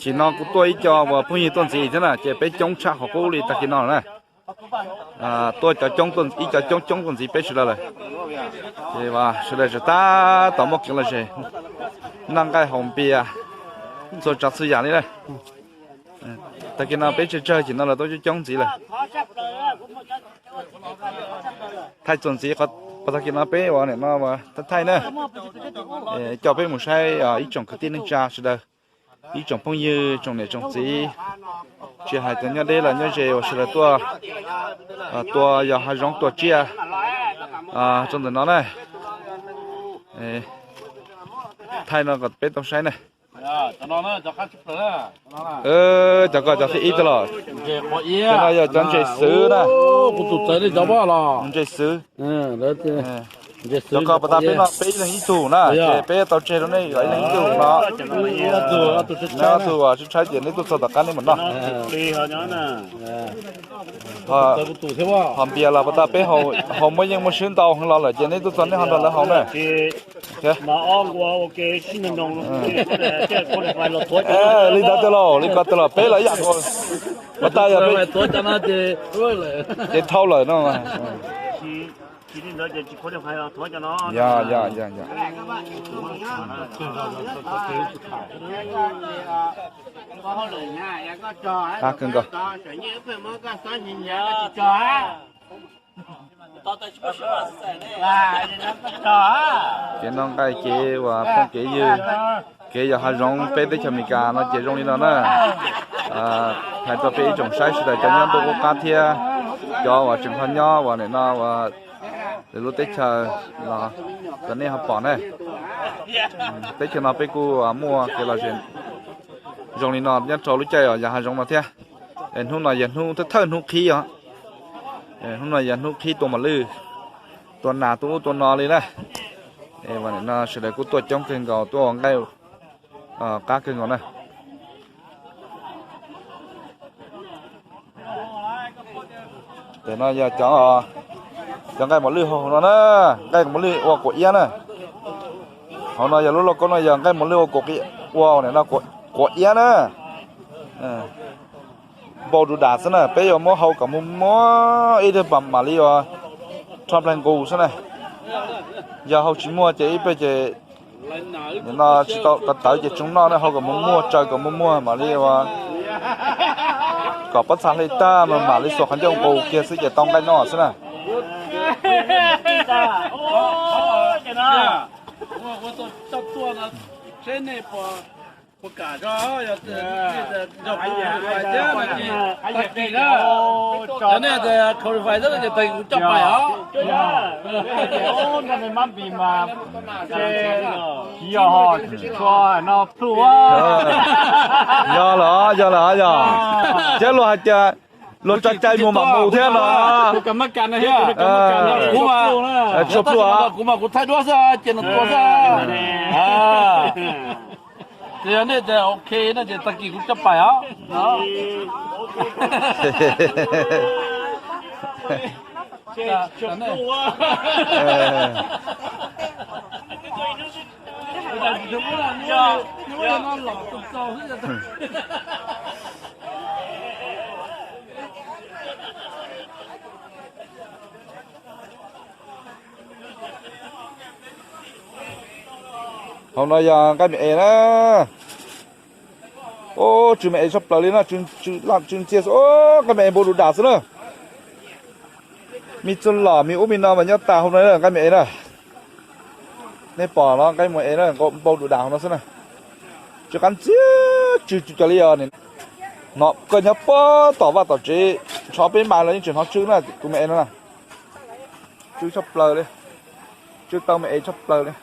Chim no kuv tuaj ib co uas phooj ywg tuaj ntxiv thiab na, ces peb coob tshaj qhov qub li tag kis no na. Tuaj cov coob, ib co coob coob tuaj ntxiv peb sawv daws lawm. Ces sawv daws tseem tab tom muaj kev lom zem, noj nqaij haus npias txhua tsav txhua yam li na. Tag kis no peb tsawg tsawg, chim no lawv tuaj coob coob ntxiv lawm. Thaij txuas ntxiv qhov tag kis no peb uas nim no thaij na, coj peb mus saib ib tsoom kwv tij neej tsa sawv daws, ib tsoom phooj ywg tsoom niam tsoom txiv, tsis hais cov nyob deb los nyob ze uas sawv daws tuaj tua yos hav zoov tua tsiaj rau ntawm no na. Thaij no kom peb tau saib na. Cov ko cov thib ib tag los, cov no yog cov ntses xwb na. Ntses xwb. Cov ko pas tas peb no peb ib leeg ib tug na, ces peb tau tseg rau nej ib leeg ib tug no. Ob tug tshaib tshaib ces neb tuaj txog tom qab neb mam noj. Ho npias los pas tas peb haus muaj yeej muaj swb ntau heev los lawm ces neb tuaj txog neb ho nrog lawv haus na. Li ntawd tiag lauj, li ko tiag los peb los ib yam nkaus. Pas tas yog peb ces dhau lawm no. Qab kawg nkaus. Kev noj nqaij, kev uas phooj kev ywg, kev yos hav zoov peb teb chaws Amelikas no ces zoo li no na. Hais rau peb ib tsoom saib sawv daws cov nyob ntuj qub qab thiab cov uas tseem ho nyob uas nim no uas lwm lub teb chaws los kom nej ho pom na. Teb chaws no peb kuj muaj kev lom zem zoo li no nyob rau lub caij uas yos hav zoov no thiab. Hnub no yog hnub thawj thawj hnub qhib os. Hnub no yog hnub qhib tua mos lwj, tua nas tua ub tua no li na. Nim no sawv daws kuj tuaj coob kawg nkaus, tuaj ua nqaij qab kawg nkaus na. Tes no yog cov nqaij mos lwj hauv no na, nqaij mos lwj ua quav iab na. Hauv no yog lub lauj kaub no yog nqaij mos lwj ua, ua nim no quav iab na. Npau du das xwb na, peb yuav muab hau kom muag muag ib tug pas mam li uas rho nplaig nqus xwb na. Yog hau tsis muag ces ib pliag ces nim no tsis tau tawv ces tsis noj na, hau kom muag muag, tsaws kom muag muag mam li uas kom pob txha hle tag mas mam li xuas qhov ncauj nqus kiag xwb ces tau nqaij noj xwb na. Yog lawm, yog lawm yog. Thiab luag hais tias luag tso cai mus mam mus thiab no. Tshuav pluj. Kuv mas kuv thaij duab xwb ces nws tua xwb. Ces yog nej tias ok no ces tag kis kuv coj pais os. Hauv no yog nqaij me es na. Ub, tsw me es tshaj plaws li na, tsw ntxhiab xwb, nqaij me es npau du das xwb na. Me txuj lom me ub me no mas nyob tas hauv no nqaij me es na. Nej pom no nqaij me es na, npau du das hauv no xwb na. Tsw qab ntxiag, tsw tsw cov li os. Hnov koj nyob puag tom vaj tom tsev, ntsho peb mas los yeej tseem hnov tsw na, tus me es no na. Tsw tshaj plaws li, tsw tau me es tshaj plaws li.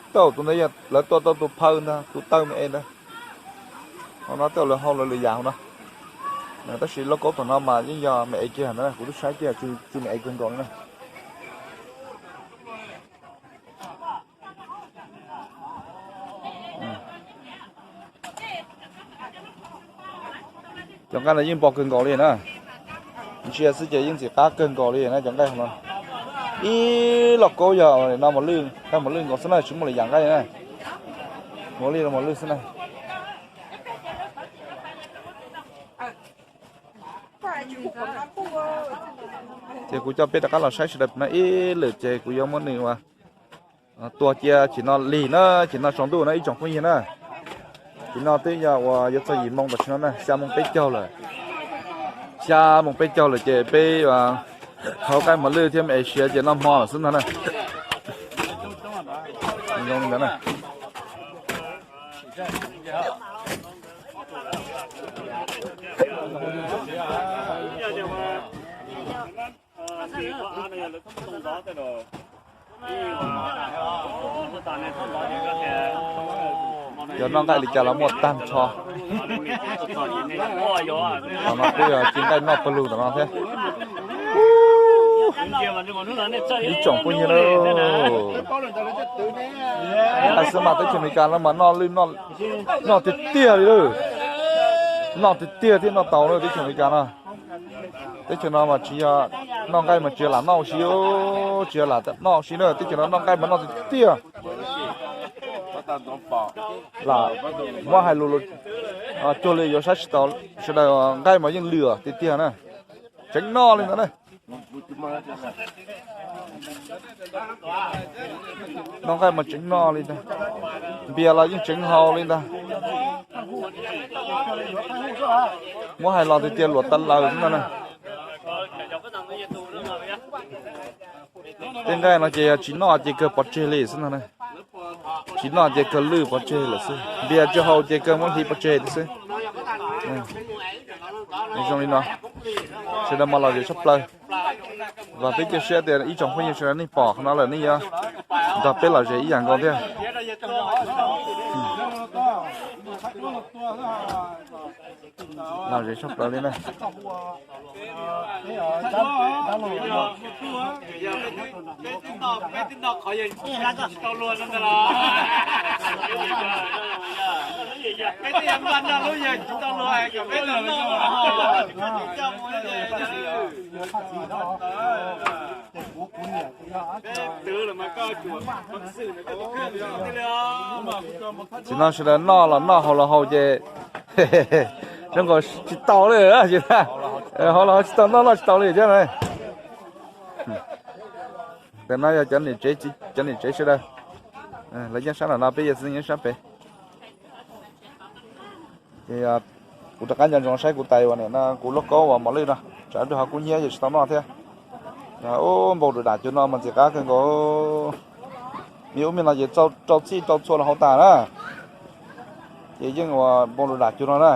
Tej zaum tus ntawd yog lawv tua tau tus phaw ntag, tus taw me es ntawd. Hauv no tej zaum lawv hau lawv lwm yam hauv no. Tab sis lauj kaub tom no mas yeej yog me es kiag ntawd, kuv twb saib kiag tsw me es kawg nkaus li na. Cov nqaij no yeej npo kawg nkaus li na. Ntsia xwb ces yeej ntxim qab kawg nkaus li na cov nqaij no. Ib loj kaub yog no mos lwj, nqaij mos lwj nkaus xwb na, tsis muaj lwm yam nqaij na. Mos lwj, mos lwj xwb na. Ces kuv coj peb rov qab los saib sawv daws no ib lwm ces kuv yuav muab nws ua tua cia chim no lig na, chim no tsaus ntuj na ib tsoom phooj ywg na. Chim no twb yog uas yuav txog yim moo tam sim no na, xya moo peb caug lawm. Xya moo peb caug lawm ces peb hau nqaij mos lwj thiab me es siav ces noj hmo lawm xwb ntag na. Zoo li ntawd na. Cov noj nqaij li cas los muaj tag nrho. Tam no twb yog ci nqaij noj pawg lug tam no thiab. Ib tsoom phooj ywg na, nqaij xwb mas teb chaws Amelikas no mas noj lwj, noj tiag tiag li lawm. Noj tiag tiag thiab noj tau lawm teb chaws Amelikas no. Teb chaws no mas tsis yog noj nqaij mas tsis yog lam noj ua si, tsis yog lam noj ua si na, teb chaws no noj nqaij mas noj tiag tiag. Lam muab hais lus cuag li yuav saib tsis taus sawv daws, nqaij mas yeej lwj tiag tiag na. Tseev noj li ntawd na. Noj nqaij mas tseev noj li ntag. Npias los yeej tseev haus li ntag. Muab hais los tiag tiag luam tas laws xwb ntag na. Tej nqaij no ces yog tsis noj ces kawg pov tseg li xwb ntag na. Tsis noj ces kawg lwj pov tseg lawm xwb, npias tsis haus ces kawg muab hliv pov tseg xwb. Zoo li no, sawv daws mas lom zem tshaj plaws. Vam thiab cia siab tias ib tsoom phooj ywg sawv daws nej pom qhov no lawm nej yuav nrog peb lom zem ib yam nkaus thiab. Lom zem tshaj plaws li na. Tsis no sawv daws noj los noj haus los haus ces zoo nkaus tsis tau li, haus los haus tsis tau noj noj tsis tau li thiab na. Ntawm no yog cov niam tsev, cov niam tsev sawv daws, lawv nyob sab nram no peb yog txiv neej nyob sab pem. Ces kuv rov qab nco ntsoov saib kuv tais uas nim no kuv lauj kaub uas mos lwj no, tsam ib pliag ho kub hnyiab ces tsis tau noj thiab. Ub, npau rau dam cuag no mas ntxim qab kawg nkaus. Me ub me no ces rau txhij rau txhua los hauv tas na. Ces yeej uas npau rau dam cuag no na.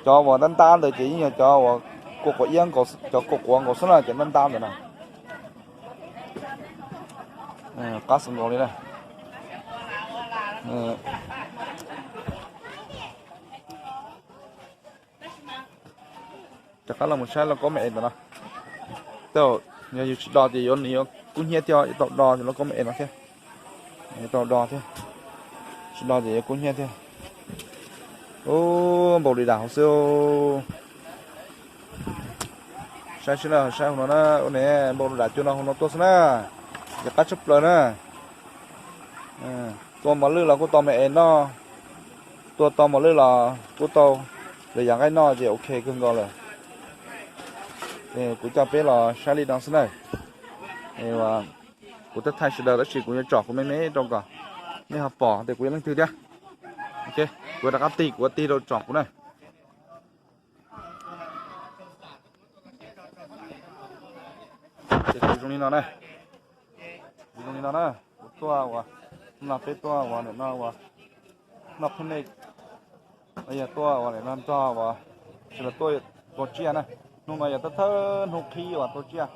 Cov uas ntab ntab ntawd ces yeej yog cov uas kua quav iab, cov kua quav nkaus xwb na, cov ntab ntab ntawd na. Qab xwb nkaus li na. Rov qab los mus saib lauj kaub me es ntawm no. Tej zaum yog yus tsis do ces yuav nws yuav kub hnyiab thiab, yuav tau do lauj kaub me es no thiab. Yuav tau do thiab. Tsis do ces yuav kub hnyiab thiab. Ub, npau li dam hauv xwb. Saib sib na, saib hauv no na, ua ne npau li dam cuag no hauv no tuaj xwb na. Ces qab tshaj plaws na. Tua mos lwj los kuj tau me es noj, tua tau mos lwj los kuj tau lwm yam nqaij noj ces ok kawg nkaus lawm. Kuv coj peb los saib li no xwb na. Kuv twb thaij sawv daws tab sis kuv yuav tsom kuv me me rau kom nej ho pom tias kuv yog leej twg thiab. Kuv rov qab tig, kuv tig rau tsom kuv na. Ces kuv zoo li no na. Kuv zoo li no na. Kuv tuaj uas, no peb tuaj uas nim no uas noj peb nej, yog tuaj uas nim no nrog uas sawv daws tuaj tua tsiaj na. Hnub no yog thawj thawj hnub qhib uas tua tsiaj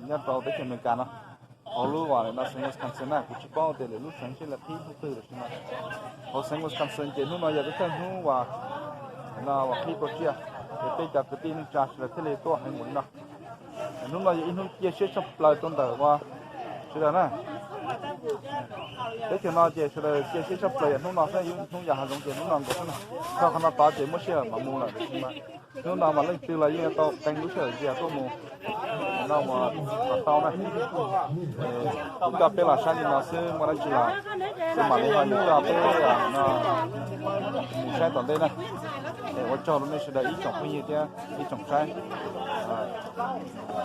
nyob rau teb chaws Amelikas no, hauv lub uas nim no xeev Wisconsin na. Kuv tsis paub tias lwm lub xeev seb lawv qhib hnub twg lawm tab sis mas hauv xeev Wisconsin ces hnub no yog thawj thawj hnub uas nim no uas qhib tua tsiaj, ces peb cov kwv tij neej tsa sawv daws thiaj li tuaj heev npaum li no. Hnub no yog ib hnub cia siab tshaj plaws rau ntawm uas sawv daws na. Teb chaws no ces sawv daws cia siab tshaj plaws yog hnub no xwb, hnub yog hav zoov ces hnub no nkaus xwb na. Txog qhov no tod ces muab sij hawm mam mus lawm. Hnub no mas leej twg los yeej tau qee lub sij hawm ntsia tuaj mus no mus kom tau na. Kuv coj peb los saib li no xwb, muaj dab tsi los kuv mam li ho yuav coj peb no mus saib tom ntej na. Es ua tsaug rau nej sawv daws ib tsoom phooj ywg thiab ib tsoom saib.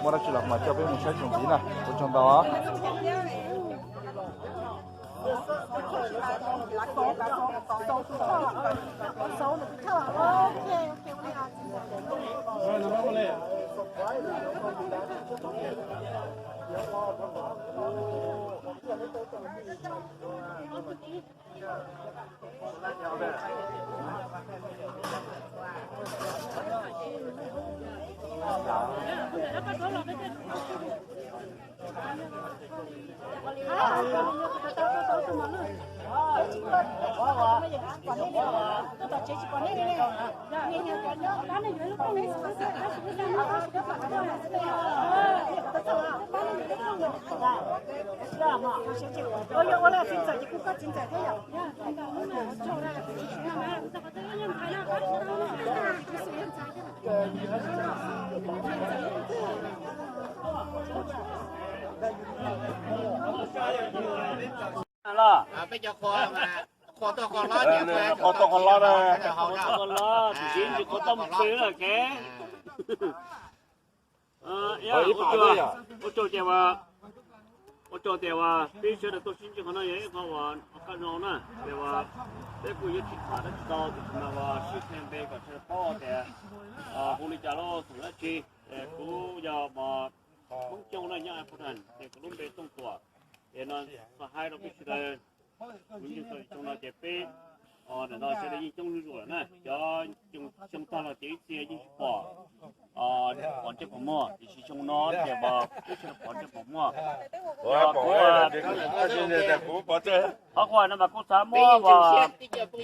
Muaj dab tsi los mas coj peb mus saib tsoom ntxiv na, ua tsaug ntau. Qhov tau qhov lob na, qhov tau qhov lob, tus tsis qhov tau mus pw lawm kev. Ua tsaug tias, ua tsaug tias uas peb sawv daws tuaj sib ntsib qhov no yog ib qho uas qab zoo na, tias uas peb kuj yuav tsis tham dab tsi tau, tiam sis mas uas sib qhia npe kom sawv daws paub tias hu li cas los xeem dab tsi. Kuv yog Hmoob Xyooj na, nyob Ireland, ces kuv lub npe Tooj Tuam. Es no xav hais rau peb sawv daws, kuv ncig tau xyoo no ces peb, ntawm no sawv daws yeej coob zuj zus lawm na, cov xyoo tag los ces ib txhia yeej tsis pom, pom ntsej pom muag, tiam sis xyoo no ces peb sawv daws pom ntsej pom muag. Qhov kuv no mas kuv xav muab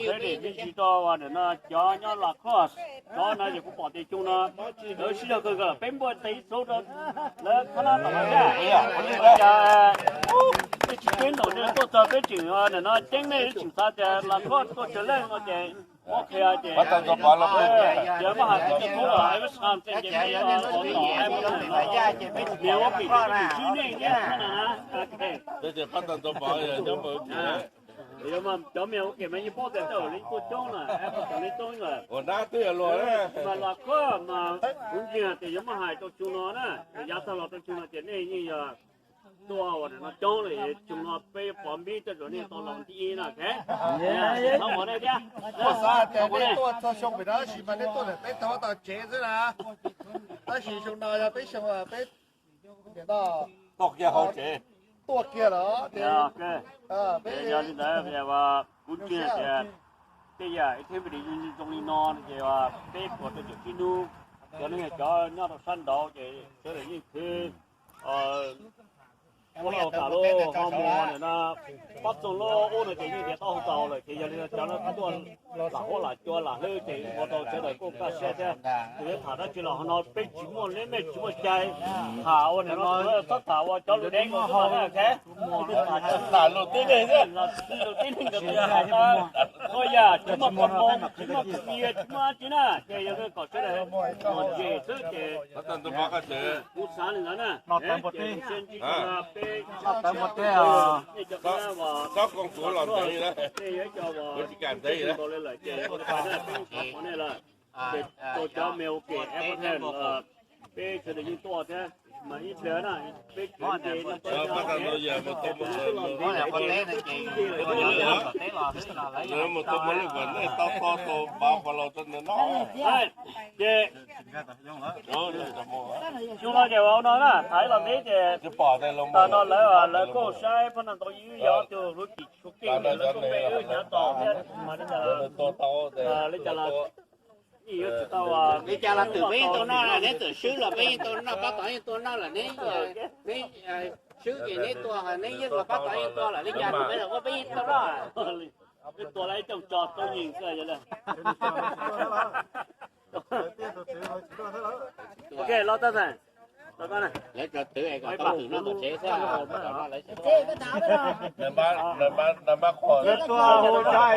credit me ntsis rau ntawm no cov nyob Las Cross, cov no ces kuv pom tias xyoo no lawv sib zog kawg kawg lawm, peb npuaj tes ib xub rau lawv thab lab tom no thiab. Cas peb tsis ceeb ntaus nej tuaj txog peb tseem ntawm no ceeb nej tseem xav tias Las Cross tuaj tsawg leej no ces muab qhia ces yog muab hais peb cov tub los Iris Ham ces peb los tom Iris Ham no, niam ua pim tsis nej thiab no na. Cov me ua ke mas yeej paub tias tej zaum li tuaj coob na, tom li coob lawm. Mas Las Cross mas kuv ntseeg tias yuav muab hais rau xyoo no na, yav tag los rau xyoo no ces nej yeej yog tuaj ua no coob lawm, xyoo no peb yuav pov npib tej zaum nej tau los nti ib na. Xav ua nej thiab, xav ua nej tuaj txog xyoo pem no tab sis mas nej tuaj lawm peb tau tau tsev xwb na. Tab sis xyoo no yog peb xyoo peb tuaj kiag hauv tsev, tuaj kiag lawm. Yog li ntawd kuv ntseeg tias tej yam ib thib peb zoo li no ces peb puas rau cov tib nub, cov neeg cov nyob rau sab nraud ces sawv daws yeej khwv ua lau kam lub ho mus ntawm no pab txoog lub ub no ces yeej tiav taub hau tau lawm ces yog li no cov no tuaj lam huab lam cua lam hlwb ces ua rau sawv daws kuj kaj siab thiab. Kuv yuav tham dab tsi los ho no peb tsis muaj neb mej tsis muaj cai tham ua nim no txhob tham ua cov lus dev ko xwb los na. Tham lus tib neeg xwb, lus tib neeg ko xwb tham ua yam tsis muaj koob hmoov tsis muaj khwv nyiaj tsis muaj dab tsi na ces yog kom sawv daws mos ntses xwb ces kuv xav li ntawd na. Ces ntsia ntsis peb, nej cov pab uas nej yog ib co uas nkaus li lawm ces ua li pab na peb mus tham qhov nej lawm. Ces rau cov me ua ke Everton peb sawv daws yeej tuaj thiab mas ib pliag na peb tsev no pab no los twb los ntev lawm ces peb twb sib ntsib lawm thiab. Ces xyoo no ces ua no na, tham ib los ntev ces tam no lawv lawv kuj saib phab no ntau ib yog tus lub cim tshua keej lawv tuaj npe wb hnyav tos thiab mas li cas los li cas los twm peb yeej tau noj, neb txawm swb los peb yeej tau noj, pab tod yeej tau noj lawm, neb swb ces neb tuaj, neb yeej los pab tod yeej tuaj lawm li cas peb los ua peb yeej tau noj. Peb tua lawv ib rooj tso tub yees xwb. Ok, los tab sis Lawv cov twv es kom tau twm noj tom tsev xwb. Nws npab qhuas tus, tus, tus, tus,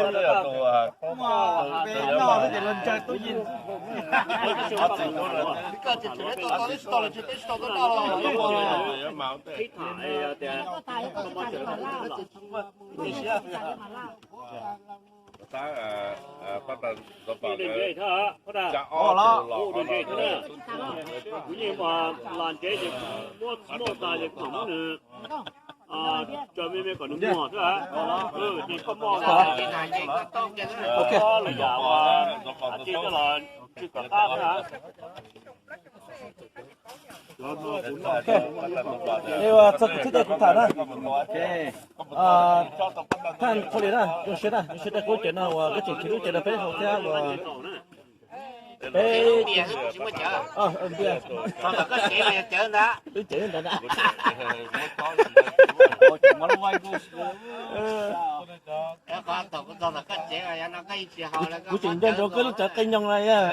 tus, Kuv yeej los ntsev ces muab tag ces kom muab nws tsaws me me kom nws muag xwb. Ces koj muaj lwm yam uas tsis tau los tsis kom qab xwb. Txog kuv thib tej kuv tham na. Thaj qhua li na, zoo siab na, zoo siab rau kuv ces no uas koj tseem chiv lub cev rau peb haus thiab uas peb lub cev ntawd na. Kuv tseem nco koj lub cov qe nyoos na yog.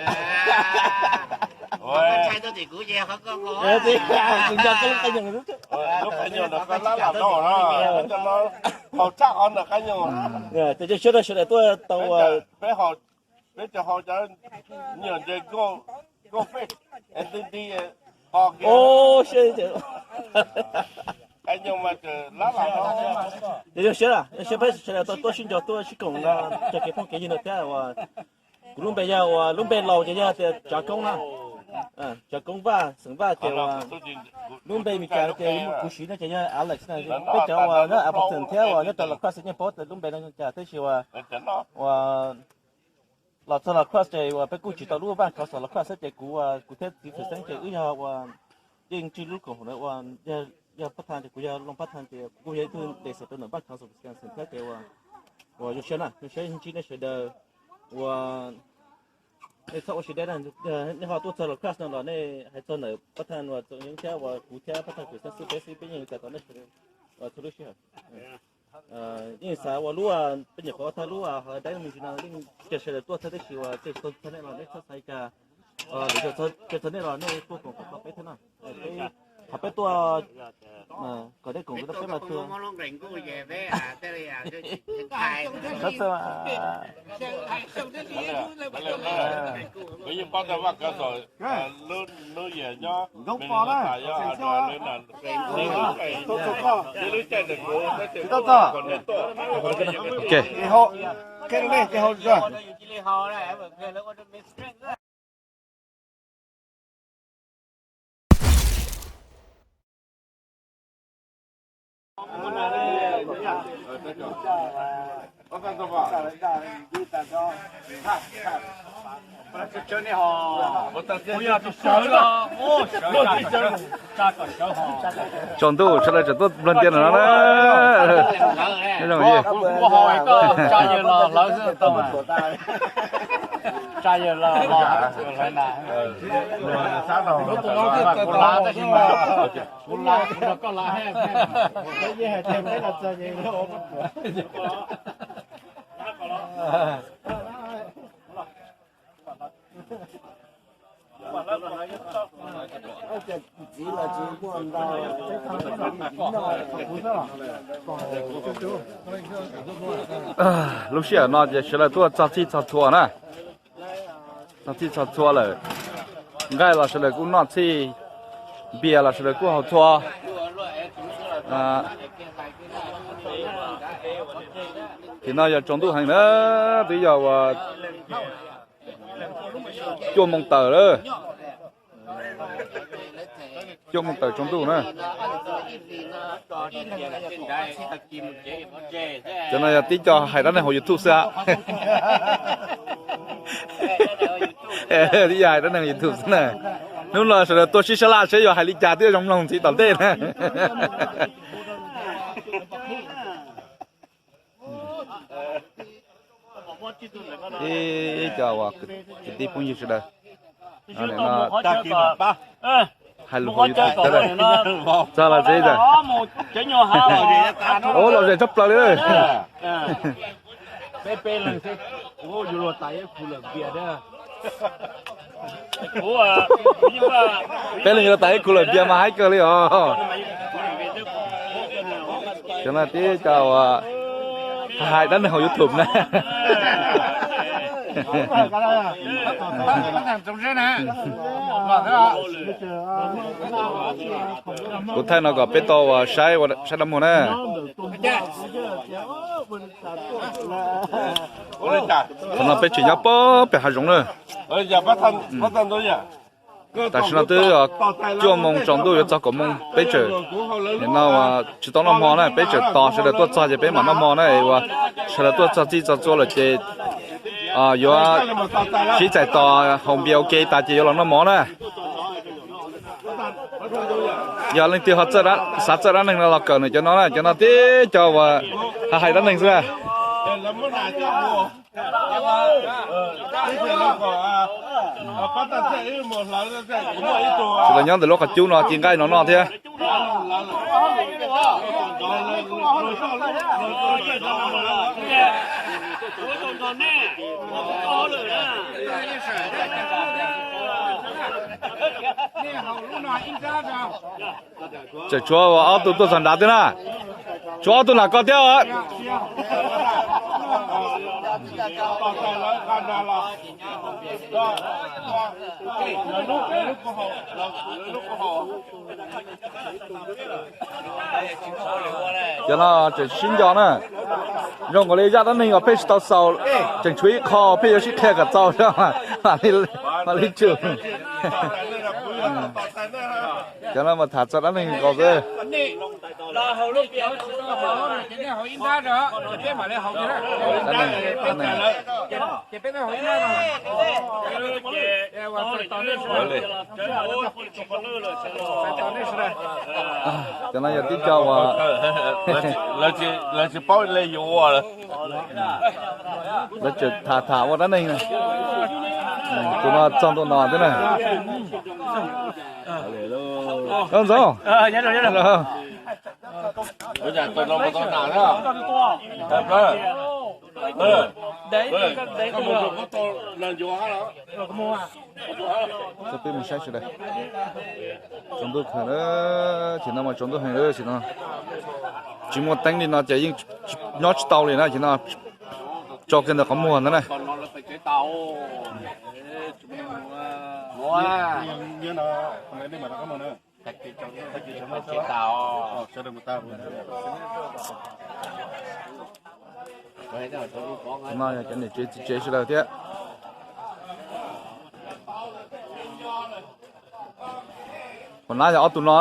Kuv nco koj lub qe nyoos. Lub qe nyoos no koj lab lam no, haus tshaj qhov ntawm qe nyoos. Ces zoo siab rau sawv daws tuaj tau peb haus, peb cov haus cov nyuam ntses nkauj fej, ntij ntij ho kiag. Qe nyoos mas lab lam no. Ces zoo siab, zoo siab peb sawv daws tau tuaj sib nco tuaj sib koom no, txog kev phooj kev ywg no thiab uas kuv lub npe yog uas lub npe laus ces yog tias Tsav Koob na. Tsav Koob Vaj, xeem Vaj ces uas lub npe Meskas ces kuv siv no ces yog Alex na. Peb cov uas nyob Appleton thiab uas nyob rau La Crosse yeej paub tias lub npe no cas tab sis uas, uas los txog La Crosse ces uas peb kuj tsis tau lub vaj khov xom La Crosse xwb ces kuv, kuv thiab txiv Fwm Xeeb ces wb yog uas yeej ntsib lub koom haum na uas yog pab thaj ces kuv yog Looj Pab Thaj ces kuv kuj yog ib tug ntes xom rau ntawm vaj khov xom Wisconsin thiab ces uas, uas zoo siab na, zoo siab ntsib nej sawv daws uas nej txhob ua siab deb na, nej ho tuaj txog La Crosse no los nej hais txog ntawm pab thaj uas Txoov Yeeb thiab uas kuv thiab pab thaj Fwm Xeeb xwb peb xwb peb yeej li cas tau nej sawv daws txhua lub sij hawm. Yeej xav ua lub peb nyuam qhuav thawj lub hauv daim me ntsis no yeej cia sawv daws tuaj thawj tab sis uas cia txog nej los nej txhob xav li cas, lwm zaus cia txog nej los nej tuaj koom kom tau peb thiab no. Peb, qhov peb tuaj kom nej koom rau peb mas tuaj. Kuv yeej paub tau Vaj Khov Xom lub, lub yias nyob Minnesota yog lub, lub caij ntawm kuv tab sis kuv kom nej tuaj. Tsaus ntuj sawv daws tseem tuaj nplog ntias no na. Lub sij hawm no ces sawv daws tuaj txog txhij txog txhua na. Txog txhij txog txhua lawm. Nqaij los sawv daws kuj noj txhij, npias los sawv daws kuj haus txhua. Tim no yog tsaus ntuj heev na, twb yog uas cuaj moos tawm lawm. Cuaj moos tawm tsaus ntuj na. Cov no yog tib co hais dab neeg hauv YouTube xwb. Tib co hais dab neeg YouTube xwb na. Hnub no sawv daws tuaj sib sab laj seb yuav hais li cas thiaj zoo mloog ntxiv tom ntej na. Ib co uas kwv tij phooj ywg sawv daws, hais lus hauv YouTube tag, txog los tsev tag. Ua lom zem tshaj plaws li. Peb leeg yuav tas ib khub lawm, npias mas haib kawg li os. Cov no tib co uas hais dab neeg hauv YouTube na. Kuv thaij no kom peb tau uas saib, saib dab muag na. Qhov no peb tseem nyob pem hav zoov na. Tam sim no twb cuaj moo tsaus ntuj yuav txog kaum moo, peb tseem, nim no tsis tau noj hmo na, peb tseem tos sawv daws tuaj txog ces peb mam noj hmo na, uas sawv daws tuaj txog txij txog txua lawm ces yuav sib txais tos haus npias ua ke tas ces yuav los noj mov na. Yog leej twg ho xav txawj dab neeg no los kawm nws cov no na, cov no tib co uas hais dab neeg xwb na. Sawv daws nyob ntawm lub qhov cub no ci nqaij no noj thiab. Tseem tshuav ob tug tuaj txog nrad thiab na. Tshuav ob tug nram ko thiab. Cov no tseem sib nco na. Zoo nkaus li zaj dab neeg uas pheej tsis tau xaus, tseem tshuav ib qho pheej yuav sib qhia kom txaus, mam li tsum. Cov no mas tham txog dab neeg nkaus xwb. Cov no yog tib co uas lawv tsis paub li yuav ua lawm. Lawv tseem tham tham ua dab neeg. Tus no txog ntua no thiab na. Ntxoov, peb mus saib sawv daws. Tsaus ntuj kawg, ces no mas tsaus ntuj heev, ces no tsis muaj teeb li no ces yeej nyob tsis tau li na, ces no tso kiag ntawm qhov muag ntawd na. No yog cov niam tsev txiv tsev sawv daws thiab. Qhov nab yog ob tug no.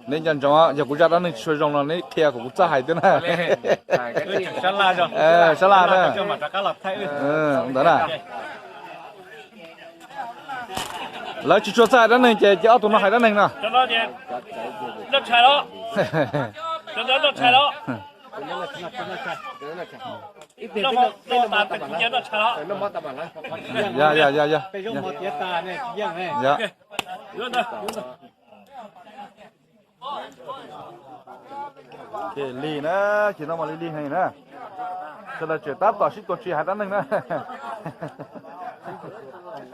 Neb nco ntsoov, yog kuv zaj dab neeg tsis tshua zoo no neb qhia kom kuv txawj hais thiab na. Sab laj na. Ntawd na. Lawv tsis tshua txawj hais dab neeg ces cia ob tug no hais dab neeg no. Yog, yog, yog, yog. Ces lig na, ces no mas li lig heev na. Sawv daws tseem tab tom sib tua tsis hais dab neeg na.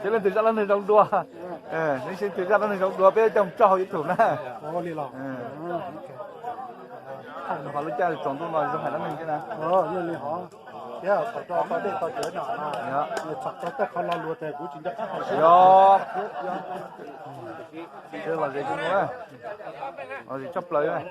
Seb leej twg zaj dab neeg zoo dua. Seb leej twg zaj dab neeg zoo dua peb coj mus tso hauv YouTube na. Qhov lub caij tsaus ntuj no zoo hais dab neeg thiab na. Yog, yog, lom zem zoo, lom zem tshaj plaws.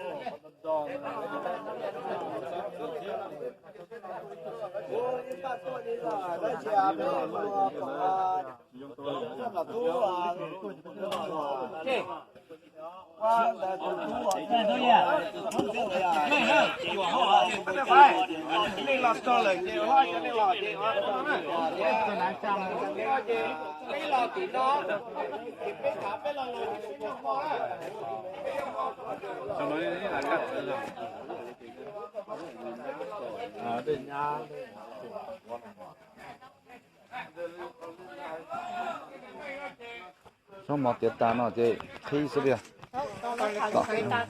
Zaub mov tiav tas no ces qhib xwb tiag.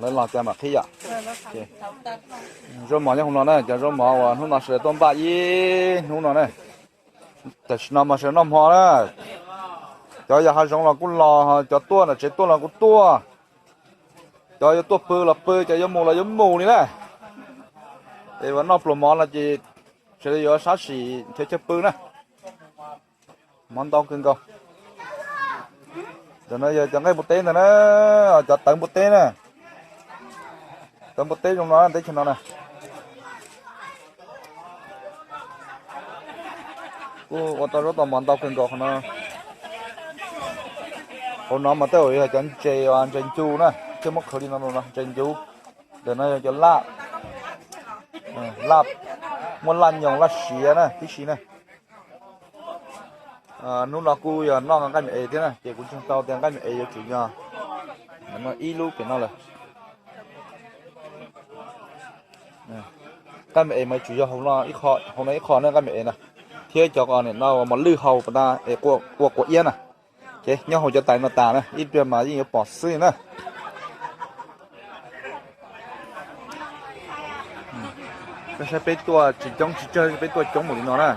Lawv los tas mam qhib yom. Zaub mov nyob hauv no na, cov zaub mov uas hnub no sawv daws tuaj npaj ib hnub no na. Tam sim no mas sawv daws noj hmo na. Cov yog hav zoov los kuj los, cov tuaj nram tsev tuaj los kuj tuaj. Cov yuav tuaj pw los pw, cov yuav mus los yuav mus li na. Es uas noj pluas mov no ces sawv daws yuav sab sim nrhiav chaw pw na. Mov ntau kawg nkaus. Ntawm no yog cov nqaij npua teb ntag na, cov tawv npua teb na. Tawv npua teb zoo no teb chaws no na. Kuj ua tau zaub tau mov ntau kawg nkaus qhov no. Hauv no mas tej zaum yog cov ntses, ntses ncu na, thiaj muab khaws li no, ntses ncu. Ntawm no yog cov laj, laj, muaj laj nyoos laj siav na tib si na. Hnub no kuj yog noj nqaij me es thiab na, ces kuv ntseeg tau tias nqaij me es yuav tsum yog ib lub pem no lawm. Nqaij me es mas yuav tsum yog hauv no ib qho na, nqaij me es na, thiab cov nim no mos lwj hau pas tas es ua quav iab na. Ces nyob hauv cov tais no tas na, ib pliag mas yeej yuav pom xwb na. Koj saib peb tuaj tsis coob tsis tsawg, peb tuaj coob npaum li no na.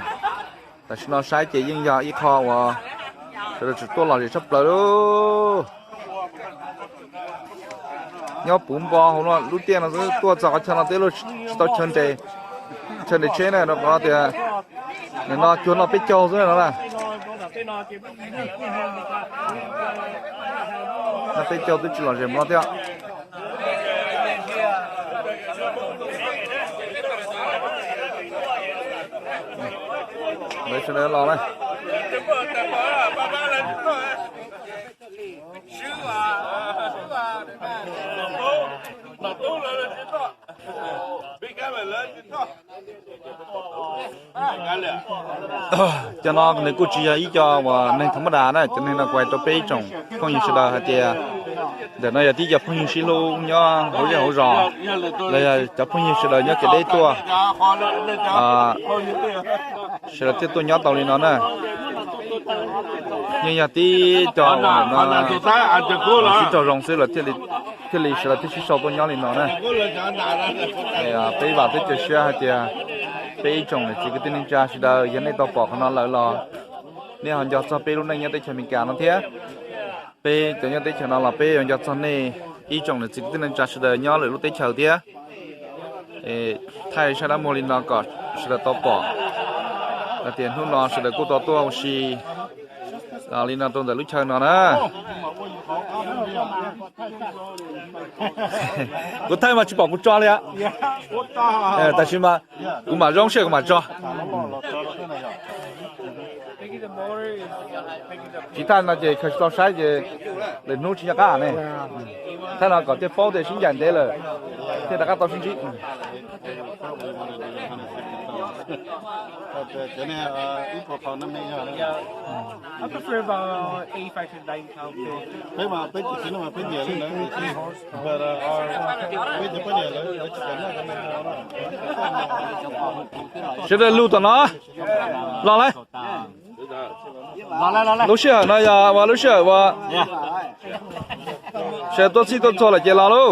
Tam sim no saib ces yeej yog ib qho uas sawv daws tseem tuaj lom zem tshaj plaws li. Nyob puv npo hauv no lub tiaj no xwb, tuaj txog qhov chaw no tej zaum tsis tau chaw nres tsheb na, rau qhov tias nim no cuag noj peb caug xwb no na. Noj peb caug twb tsis lom zem mus no thiab. Lawv sawv daws los na. Cov no nws kuj tsis yog ib co uas neeg tham mab das na, cov neeg no kuv hais rau peb ib tsoom phooj ywg sawv daws hais tias ntawm no yog tib co phooj ywg sib hlub nyob hauv zej hauv zos, los yog cov phooj ywg sawv daws nyob kev deb tuaj, sawv daws thiaj tuaj nyob tau li no na. Yeej yog tib co uas ntawm no sib raug zoo xwb lawm thiaj li sawv daws thiaj sib sau tuaj nyob li no na. Peb vam thiab cia siab hais tias peb ib tsoom niam txiv kwv tij neej tsa sawv daws yog nej tau pom qhov no lawm los nej ho nco txog peb lub neej nyob teb chaws Amelikas no thiab. Peb cov nyob teb chaws no los peb yuav nco txog nej ib tsoom niam txiv kwv tij neej tsa sawv daws nyob lwm lub teb chaws thiab. Thaij sab dab muag li no kom sawv daws tau pom hais tias hnub no sawv daws kuj tau tuaj ua si li no rau ntawm lub chaw no na. Kuv thaij mas tsis pom kuv tso li. Tam sis mas kuv mam zoo seb kuv mam tso. Tsis thaij no ces khaws tsis tau saib ces lwm hnub tsis nco qab ne. Thaij no kom thiaj paub tias sib ncaim ntev lawm thiaj rov qab tau sib ntsib. Sawv daws lug tom no los lawm. Lub sij hawm no yog ua lub sij hawm uas sawv daws tuaj txhij tuaj txhua lawm ces los lauj.